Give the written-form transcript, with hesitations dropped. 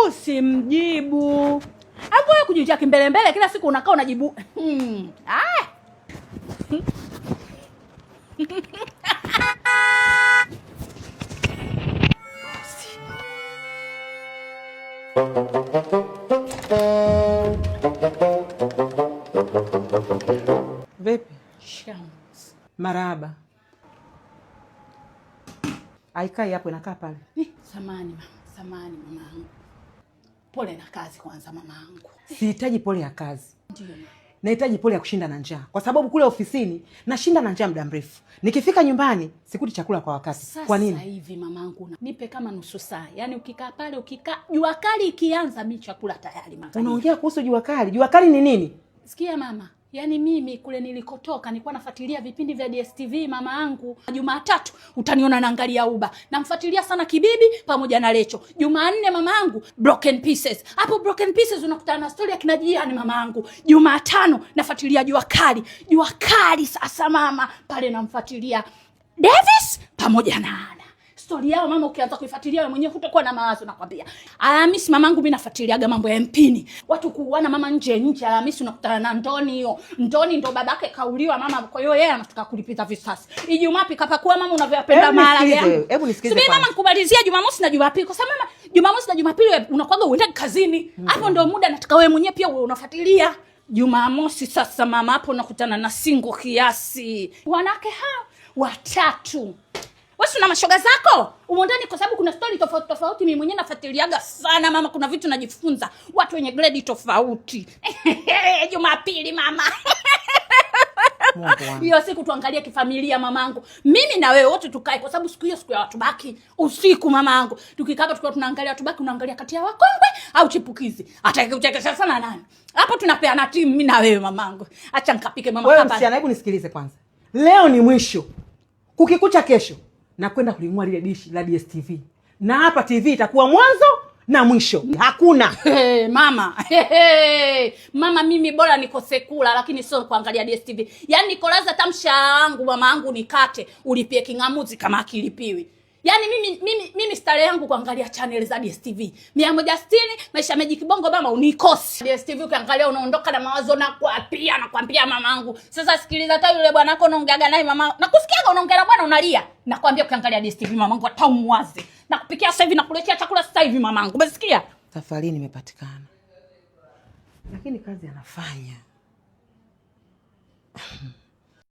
Usimjibu. Hapo wewe kujitia kimbelembele kila siku unakaa unajibu. Ah. Vipi? Shikamoo. Marahaba. Aikai hapo, inakaa pale. Samani mama, samani mamangu. Pole na kazi kwanza mamangu. Sihitaji pole ya kazi. Ndio. Nahitaji pole ya kushinda na njaa, kwa sababu kule ofisini nashinda na njaa muda mrefu. Nikifika nyumbani sikuti chakula kwa wakati. Sasa Kwa nini? hivi mamangu, nipe kama nusu saa. Yaani ukikaa pale, ukikaa jua kali ikianza, mi chakula tayari mama. Unaongea kuhusu jua kali? Jua kali ni nini? Sikia mama, yaani mimi kule nilikotoka nilikuwa nafuatilia vipindi vya DSTV mama yangu. Jumatatu utaniona naangalia Uba. Namfuatilia sana Kibibi pamoja na Lecho. Jumanne mama yangu Broken Pieces. Hapo Broken Pieces unakutana na story ya kina Jiani mama yangu. Jumatano nafuatilia Jua Kali. Jua Kali sasa mama, pale namfuatilia Davis pamoja na Ana. Stori yao mama, ukianza kuifuatilia wewe mwenyewe hutakuwa na mawazo, nakwambia. Alhamisi mamangu, mimi nafuatiliaga mambo ya mpini, watu kuuana mama nje nje. Alhamisi unakutana na Ndoni, hiyo Ndoni ndo babake kauliwa mama, kwa hiyo yeye anataka kulipiza visasi. Ijumaa pika pakua mama, unavyoyapenda Hebu maharage nisikilize, yangu. hebu nisikilize Subiri mama, kwanza. nikubalizia Jumamosi na Jumapili, kwa sababu mama, Jumamosi na Jumapili wewe unakuwaga uende kazini. Hapo ndo muda nataka wewe mwenyewe pia uwe unafuatilia. Jumamosi sasa mama, hapo unakutana na singo kiasi, wanawake hao watatu. Wewe una mashoga zako umo ndani, kwa sababu kuna story tofauti tofauti. Mimi mwenyewe nafuatiliaga sana mama, kuna vitu najifunza, watu wenye grade tofauti. Jumapili mama, Mungu wangu. hiyo siku tuangalie kifamilia mamangu, mimi na wewe wote tukae, kwa sababu siku hiyo siku ya watu baki usiku mamangu. Tukikaa hapa tukiwa tunaangalia watu baki, unaangalia kati ya wakongwe au chipukizi, atakayekuchekesha sana nani? Hapo tunapeana timu mimi na wewe mamangu. Acha nikapike mama. Wewe hapa. msichana, hebu nisikilize kwanza. Leo ni mwisho, kukikucha kesho nakwenda kuling'oa lile dishi la DSTV, na hapa TV itakuwa mwanzo na mwisho. Hakuna. Hey, mama. Hey, hey. Mama, mimi bora nikose kula lakini sio kuangalia DSTV. Yaani nikolaza hata mshahara wangu mama yangu nikate ulipie king'amuzi kama akilipiwi. Yaani mimi starehe yangu kuangalia channel za DSTV. 160 Maisha Magic Bongo mama unikosi. DSTV ukiangalia unaondoka na mawazo na kuapia na kuambia mamangu. Sasa sikiliza, hata yule bwana wako unaongeaga naye mama. Nakusikiaga unaongea na bwana unalia. Nakwambia ukiangalia DSTV mamangu hata umuwaze. Nakupikia sasa hivi, nakuletea chakula sasa hivi mamangu. Umesikia? Safari nimepatikana, lakini kazi anafanya.